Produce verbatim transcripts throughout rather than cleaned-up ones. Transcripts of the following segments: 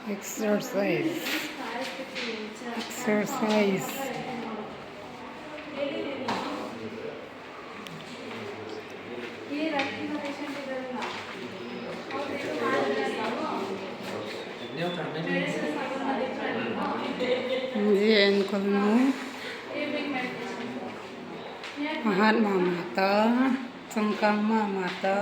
Exercise. Exercise. Zia enkolnu a hat ma ma ta, changkâng ma ma ta.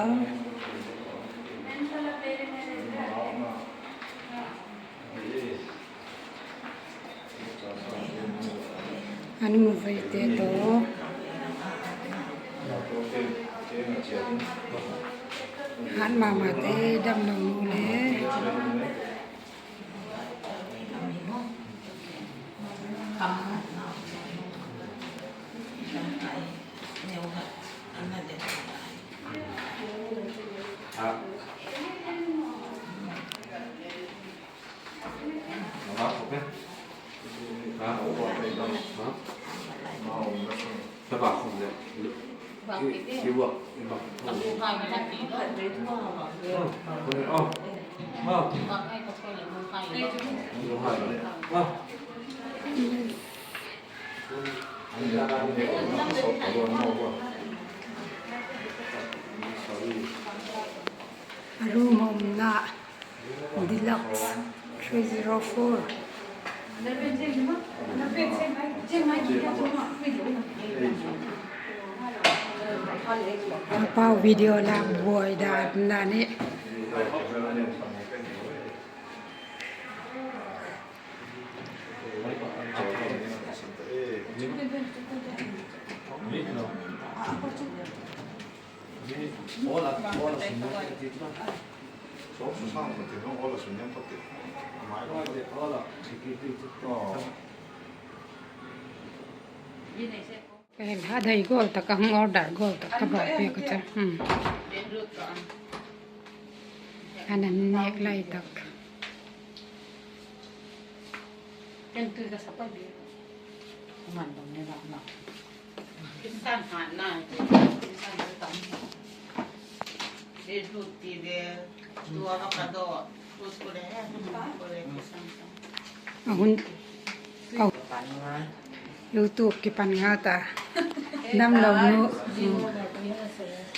A nu vaite tawh hat ma ma te, damlo nu le. A room a umna, Deluxe three zero four. A pau video lak buai dan dan hi. Ka hel ha dai gol tak ka hung order gol tak ka ba pia ka cha. Hmm. Ana nêk lai tak. Ken tui ka sa pa bi. Ngan dong ne la na. Kisan ha na, kisan ha tam. Dei lut ti de, tua ka ka do, lut ko le, ko le kisan tam. A hun, au. YouTube kipan nga ta. Damlo nu.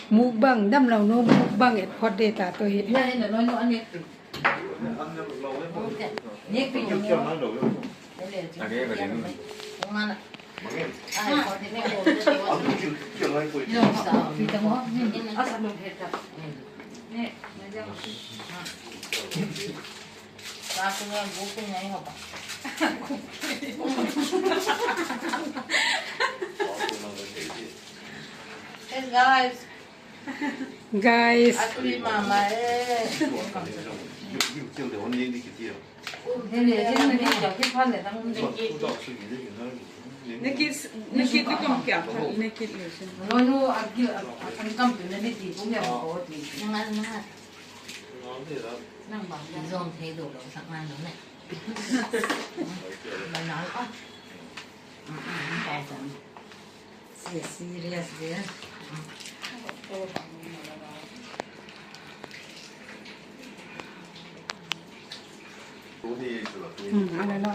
Mukbang, damlo nu mukbang et phot de ta tu hi. Hey guys. Guys. Atui mama e. Nakit, nakit tu kam kya khat nakit lo sin. Lo lo agil, agil kam tu nakit ti kum ya ko ti. Nang nang. Nang ba. Zom thei do lo sak nang lo ne. Nang nang a. Serious dia. Hmm, ano na.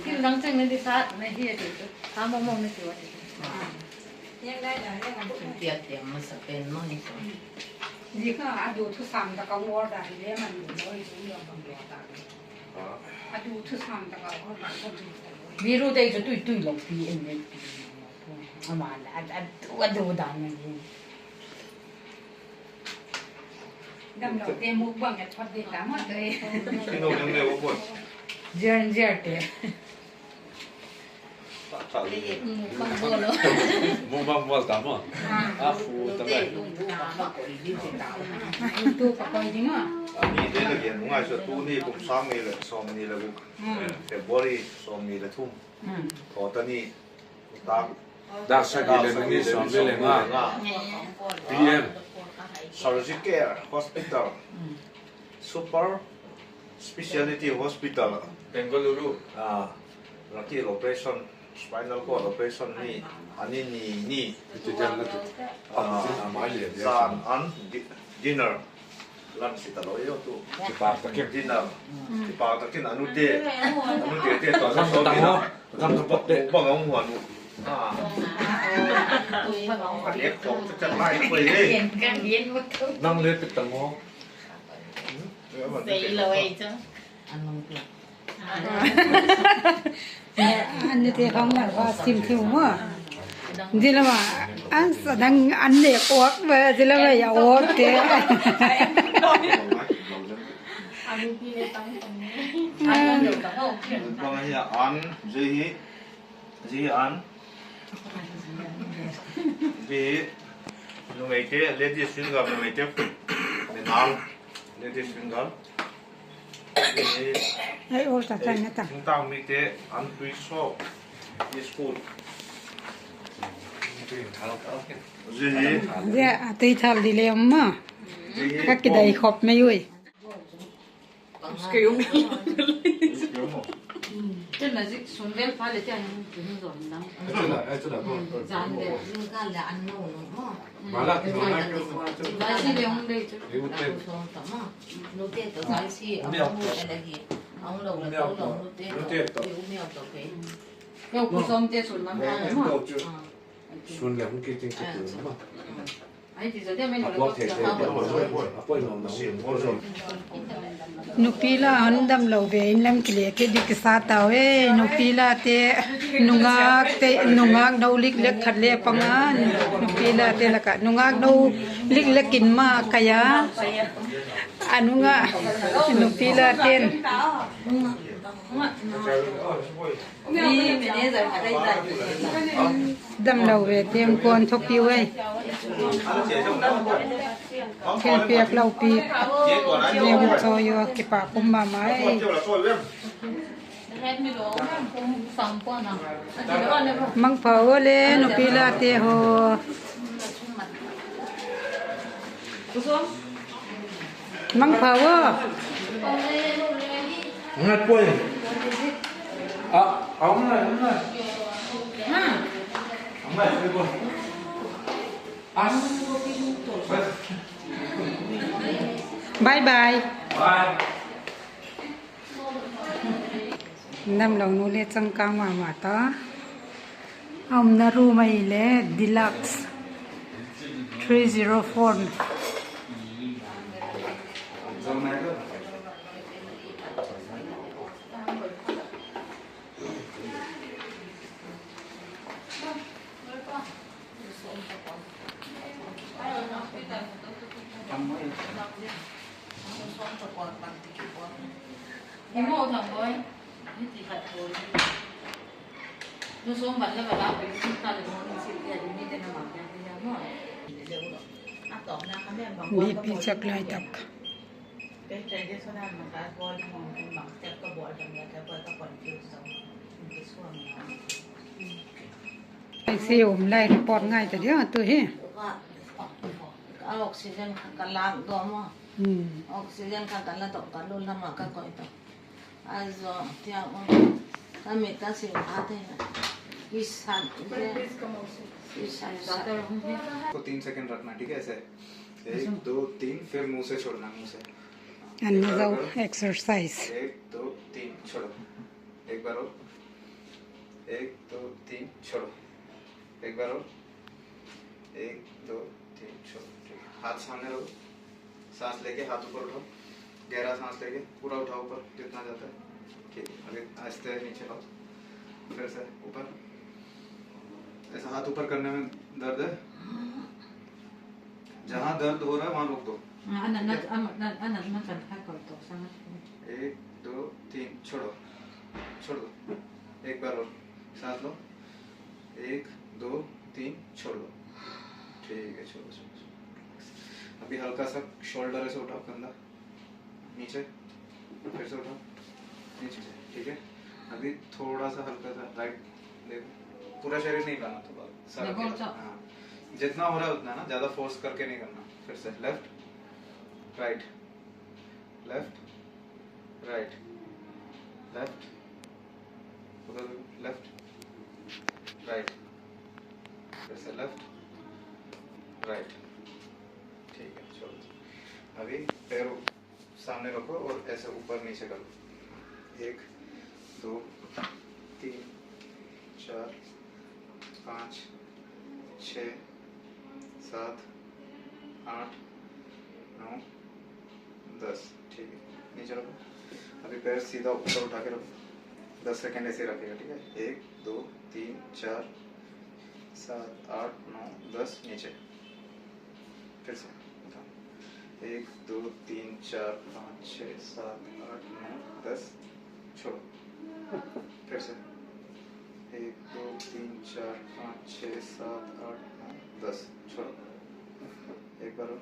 Kin lang cheng na di sa, na hi a ti tu. Sa mo mo na ti wa ti. Tiak tiak masa pen mo ni. Di ka a du thu sam ta ka order hi le man ni lo hi lo bang lo ta. Biru te chu tui tui lo pi en en pi. Ama la a, a du, a du dan na ni. Damlo te mukbang et phot de ta ma te. Ino nang le o pon. Jer jer te. Mukbang bol ta maw. A fu ta le. Tu ka koi ding a. Ani de le gen ngai so tuni kum sâng ni le sawmni le guk. February sawmni le thum. Tawtani. Dak sagi le minute sawmli le nga. P M. Surgicare Hospital. Super Speciality Hospital, Bengaluru. Ah, Rakil operation, spinal cord operation ni, ani ni ni. Iti jan na tu. Ah, zan an di-, dinner. Lam si ta lo yo tu. Kipak tak in. Dinner. Kipak tak in a nu te. A nu te te to sa so ni na. Gam ka pop te. Bang a hung huan u. Ah. A lek khawk chu chat lai koi le. Nang le pit ta maw. Sei lo ei chu. An ni te khang na va sim thiu maw. Zila ma, an sa dang an le kawk ve, zila ma ya kawk te. Bang hi an, zia hi, zia hi an. Zia hi, numei te, ladies finger, numei te, menal, ladies finger. Zia hi, ai, ol ta ta na ta. Singtang mi te, an tui so, biscuit. Zia hi. Zia, a tui thal di le um ma. Zia hi, ka kidai khop mai ui. Kei um. Kei um. Ken na zik sun vel pha le te an ki hung zon dang. Ai chu la, ai chu la, ko. Zan le, zing kal le an no no ma. Ma la ki zon na ki um ma chu. Zai si le hung dei chu. Ei u te. Zon ta ma. Nu te to zai si, a mu le le hi. A hung lo le to lo nu te to. Ei u mi to kei. Ko ku som te sun lam pha le ma. Sun le hung ki ting ki tu ma. Nupi la hon damlo ve in lam kile kit di kisa tau e. Nupi la te, nungak te, nungak no lik lek khat le panga. Nupi la te lak ah nungak no lik lek in ma kai a. A nung ah nupi la ten damlo ve tiang kuan thupi ui. Thilpiak lopi. Leng chawi ua kipak um ma ma e. Mangpha ua le nupi la te haw. Mangpha ua. Ngat poi. A, a, ngat, ngat. Ngat poi. As. Bye bye. Bye. Damlo nu le changkâng ma ma ta. A umna room ahi le Deluxe three zero four. B P chak lai tak. Ai si um lai report ngai ta dia tu hi. Ka oxygen kha ka lâk dawm a. Hmm. Oxygen kha ka la dawk ka lu lam ah ka koi ta. A zo tia um. Ka mit ka sim a te na. Isan. Isan. इसको तीन सेकंड रखना, ठीक है, ऐसे। एक, दो, तीन, फिर मुंह से छोड़ना, मुंह से। An na zo exercise. एक, दो, तीन, छोड़ो। एक बार और। एक, दो, तीन, छोड़ो। एक बार और। एक, दो, तीन, छोड़ो। ठीक है। हाथ सामने रखो। सांस लेके हाथ ऊपर उठाओ। गहरा सांस लेके पूरा उठाओ ऊपर जितना जाता है। ठीक है। अभी आहिस्ते नीचे लाओ। फिर से ऊपर। ऐसा हाथ ऊपर करने में दर्द है? जहां दर्द हो रहा है, वहां रोक दो। एक, दो, तीन, छोड़ो। छोड़ दो। एक बार और सांस लो। एक, दो, तीन, छोड़ दो। ठीक है, छोड़ो, छोड़ो, छोड़ो। अभी हल्का सा शोल्डर से उठाओ, कंधा। नीचे, फिर से उठाओ, नीचे, ठीक है। अभी थोड़ा सा हल्का सा राइट, देखो, पूरा शरीर नहीं हिलाना, थोड़ा सर हिलाओ। हाँ, जितना हो रहा है उतना ना, ज्यादा फोर्स करके नहीं करना। फिर से left, right, left, right, left, उधर लेफ्ट, राइट, फिर से लेफ्ट, राइट। ठीक है, छोड़ दो। अभी पैर सामने रखो और ऐसे ऊपर नीचे करो। एक, दो, तीन, चार, पाँच, छः, सात, आठ, नौ, दस। ठीक है, नीचे रखो। अभी पैर सीधा ऊपर उठा के रखो। दस सेकंड ऐसे रखेगा, ठीक है? एक, दो, तीन, चार, सात, आठ, नौ, दस, नीचे। फिर से उठा। एक, दो, तीन, चार, पाँच, छः, सात, आठ, नौ, दस, छोड़ो। फिर से एक, दो, तीन, चार, पाँच, छः, सात, आठ, नौ, दस, छोड़ो। एक बार और।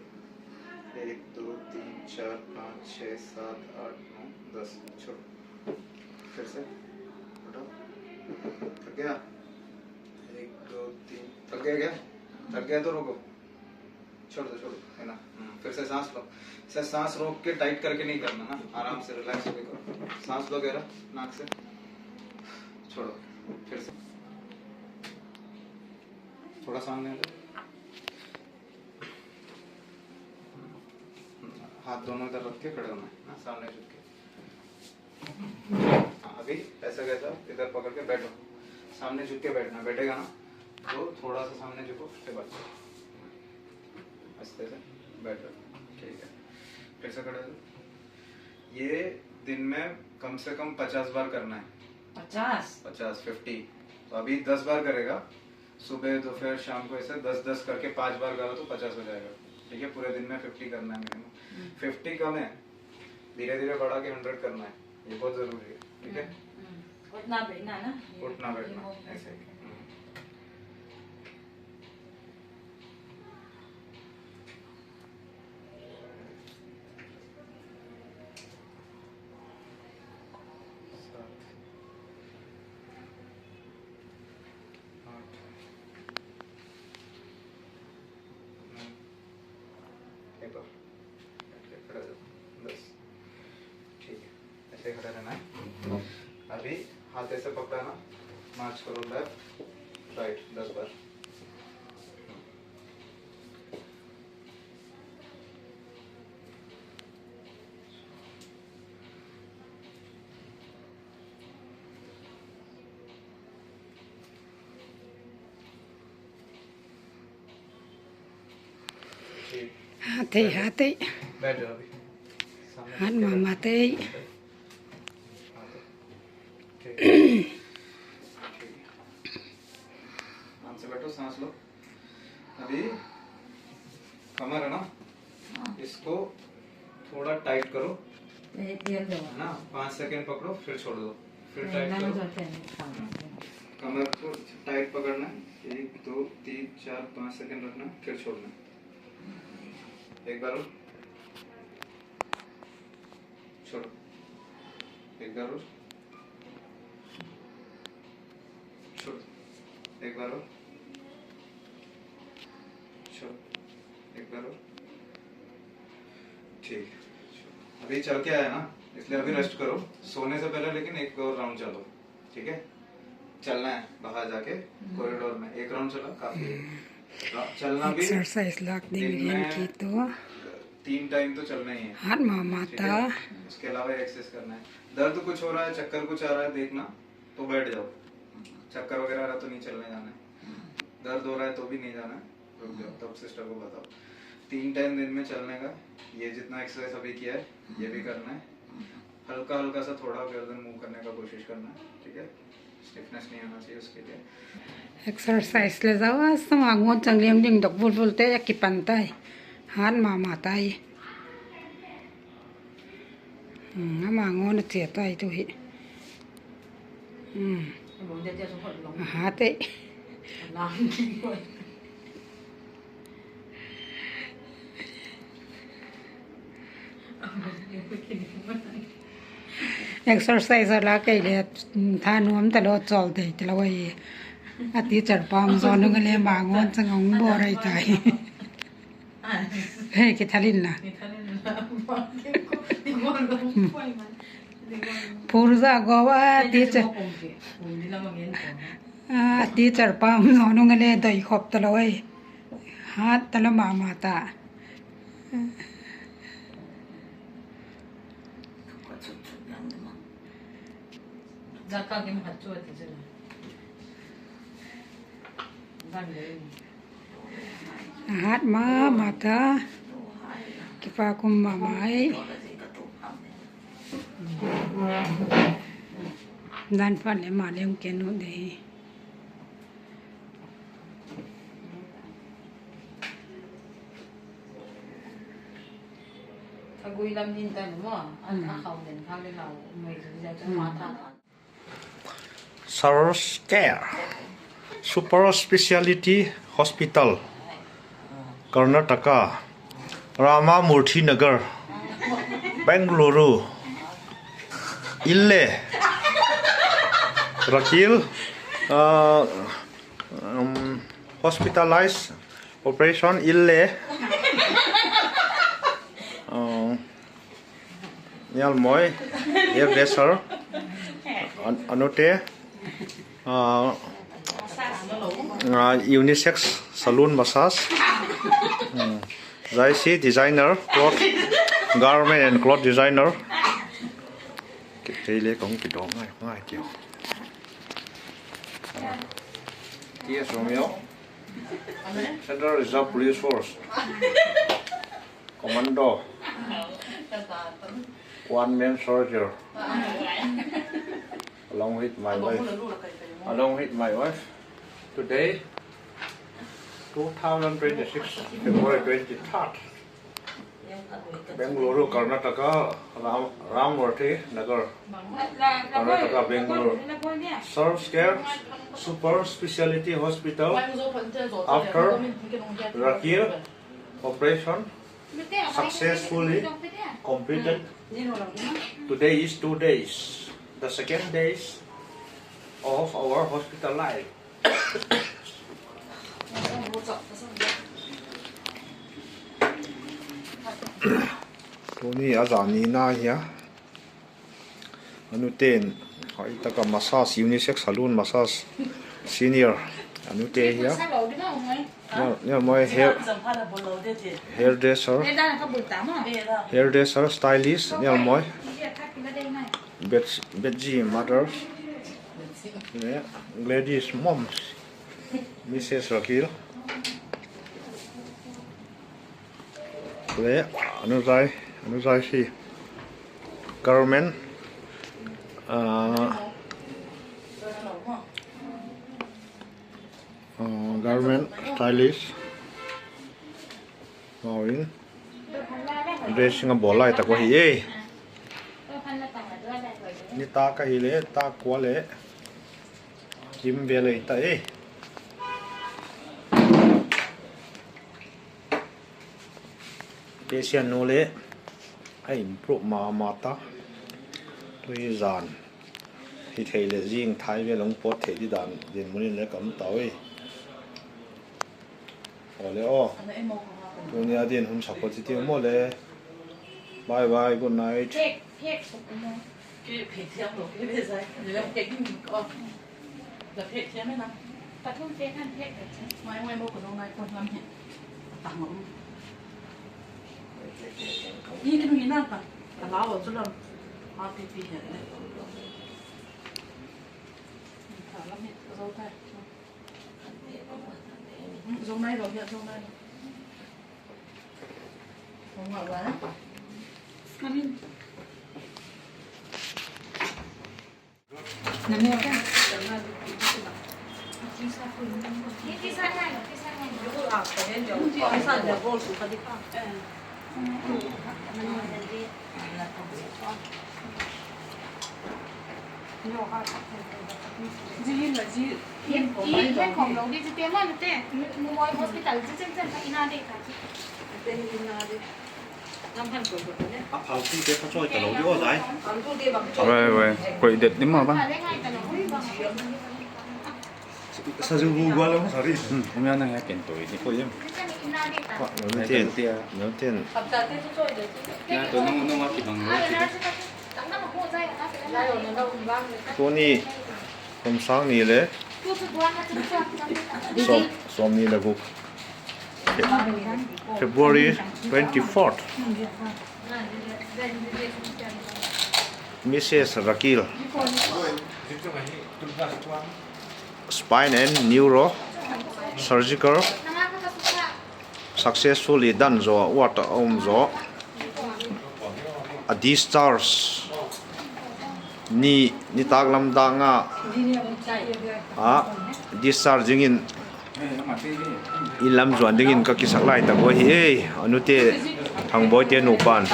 एक, दो, तीन, चार, पाँच, छः, सात, आठ, नौ, दस, छोड़ो। फिर से उठाओ। थक गया? एक, दो, तीन। थक गया क्या? थक गया तो रुको। छोड़ दो, छोड़ दो, है ना? हम्म, फिर से सांस लो। सर, सांस रोक के टाइट करके नहीं करना ना, आराम से रिलैक्स होके करो। सांस लो गहरा नाक से, छोड़ो। फिर से थोड़ा सामने आ जाओ। हाथ दोनों इधर रख के खड़े होना है ना, सामने झुक के। हाँ, अभी ऐसा कैसा इधर पकड़ के बैठो, सामने झुक के बैठना, बैठेगा ना तो थोड़ा सा सामने झुको, फिर बैठो। आस्ते से बैठो, ठीक है, फिर से खड़े हो जाओ। ये दिन में कम से कम पचास बार करना है। पचास? पचास, फिफ्टी। तो अभी दस बार करेगा, सुबह, दोपहर, शाम को ऐसे दस दस करके पांच बार करो तो पचास हो जाएगा। ठीक है, पूरे दिन में फिफ्टी करना है मिनिमम। हम्म। फिफ्टी कम है, धीरे धीरे बढ़ा के हंड्रेड करना है, ये बहुत जरूरी है। ठीक है, हम्म, हम्म। उठना बैठना ना, ये उठना बैठना, ये ऐसे ही। हम्म। सात, आठ, नौ, एक बार, खड़ा हो जाओ, बस। ठीक है, ऐसे ही खड़ा रहना है। अभी हाथ ऐसे पकड़ना, मार्च करो लेफ्ट राइट दस बार। ठीक। हाथ है, हाथ है। बैठ जाओ अभी। सामने हाथ देख के मामा बैठो। ते। हाथ है। ठीक। ठीक। आराम से बैठो, सांस लो। अभी कमर है ना, हाँ। इसको थोड़ा टाइट करो, ये, ये लो। है ना, पाँच सेकंड पकड़ो, फिर छोड़ दो, फिर नहीं, टाइट ना, करो। जो है, हाँ। कमर को टाइट पकड़ना है, एक, दो, तीन, चार, पाँच सेकंड रखना, फिर छोड़ना। एक बार और। छोड़ो। एक बार और। छोड़ो। एक बार और। छोड़ो। एक बार और। ठीक। अभी चल के आया ना, इसलिए अभी रेस्ट करो। सोने से पहले लेकिन एक और राउंड चलो, ठीक है? चलना है बाहर जाके, हम्म। कॉरिडोर में एक राउंड चला, काफी है। हम्म। रा-, चलना भी एक्सरसाइज लाग दे दिन में, में की तो तीन टाइम तो चलना ही है। हाथ मामा ठीक है? ता। उसके अलावा एक्सरसाइज करना है। दर्द कुछ हो रहा है, चक्कर कुछ आ रहा है, देखना, तो बैठ जाओ। चक्कर वगैरह आ रहा तो नहीं चलने जाना है। दर्द हो रहा है तो भी नहीं जाना है, रुक जाओ, तब सिस्टर को बताओ। तीन टाइम दिन में चलने का, ये जितना एक्सरसाइज अभी किया है, ये भी करना है। हल्का हल्का सा थोड़ा गर्दन मूव करने का कोशिश करना है, ठीक है? स्टिफनेस नहीं आना चाहिए उसके लिए। Exercise le zau a, sa ma ngon chang liam ding dok vul vul te a kipan tai. Hat ma ma tai. Hmm, ama ngon a chia tai tu hi. Hmm. A hat e. Exercise a la kei le, thanuam talo chawl dei talo ai. A teacher pa um zaw nung le ma ngon chang a um bo rai tai. He, kithalin la. Phur za go a teacher. A teacher pa um zaw nung le doi khop talo ai. Hat talo ma ma ta. A hat ma ma ta, kipak um ma ma e. Dan phat leh ma leng ken u de. Thagui lam nin ta ni maw? An a khau den kha le lau mai zu ja chu ma ta. Surge Care Super Speciality Hospital, Karnataka, Ramamurthy Nagar, Bengaluru. Ille, Rakil, ah, um, hospitalized operation ille. Ah, Nialmoi, hairdresser, An-, Anute, ah, ah, unisex salon massage, hmm, Zaisi designer cloth, garment and cloth designer. Kei le kong kidong ngai, ngai tiu. T S Romeo, Central Reserve Police Force. Commando, one man soldier, along with my wife, along with my wife. Today, two thousand twenty-six, February twenty-third, Bengaluru, Karnataka, Ram-, Ramamurthy Nagar, Karnataka, Bengaluru. Surge Care Super Speciality Hospital, after Rakil operation successfully completed. Today is two days, the second days of our hospital life. Tuni a zan nina hi a. Anute'n, hoi tak a massage, unisex salon massage, senior, anute hi a. Nial, Nialmoi hair, hairdresser, hairdresser, stylist, Nialmoi. Beth-, Bethji mother, le Gladys moms, Missus Rakil. Le, Anuzai, Anuzai si. Garment, ah, ah, garment stylist. Mauin. Dressing a bawl lai tak uh ahi e. Nitâk ahile, tâk kua le kim vel ahi ta e. Patient nu le a improve ma ma ta. Tui zan hi thei leh zing thai vel hung pawt thei di dan dinmun in le ka um tau e. Aw le aw. Tuni a din hun sak pawt ti ti maw le. Bye bye, good night. Kei phek thiam lo, kei be zai. Ni lam kei ding ko. La phek thiam e na. Pathum te khan phek ka chu. Mai mai mo ko dong nai ko lam hi. Tang um. Ni ki nui na ka. Ka la lo chu lam. A pi pi he le. Ka lam hi zo tai. Zo nai lo hi, zo nai lo. Wei, wei, koi det ni ma ba. Sa zu bu gua lo sa ri. Hmm, um ya na ya ken to i ni ko yem. Ten, ten. Na to nung nung a ki bang lo ti. Tuni kum sâng ni le sawm, sawmni le guk. February twenty-fourth. Missus Rakil, spine and neuro surgical successfully done zaw, ward ah a um zaw. A discharge ni, nitâk lam dâk nga a discharge dingin in lam zuan dingin ka kisak lai tak uh ahi e. A nute, Thangbawite nupa'n,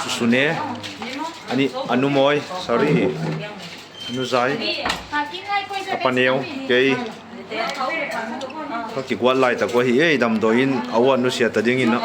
Susune, a ni, a nu Mawi, sorry, a nu Zai, a pa Neu, kei ka kiguat lai tak uh ahi e, damdawi in a ward nusia ta dingin a.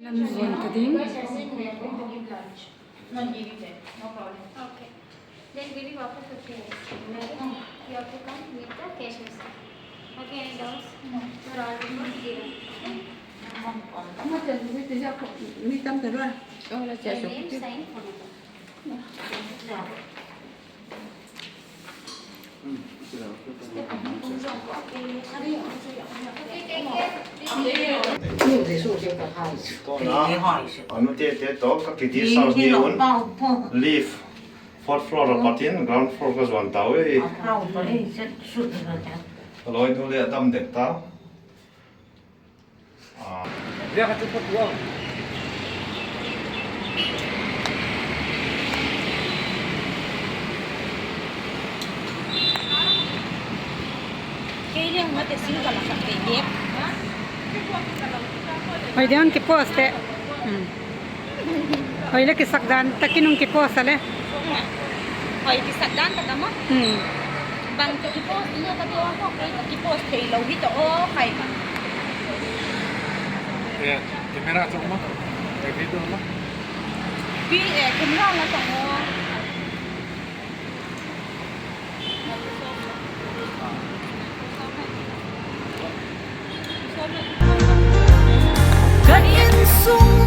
Lam zuan ka ding. Mi tam ta ba. A nute te tawh ka kidischarge ni un, leave, fourth floor a pat in ground floor ka zuan tau e. Ka lawinu le a dam dek ta. Hoi dan kipost e. Hoi le kisak dan tak in hung kipost a le. Hoi kisak dan tak a maw. Bang kipost ni ka ti a, kei ka kipost theilo hi tawh aw khai ka. Camera chu ma, video ma. Camera la tang aw. Ka insung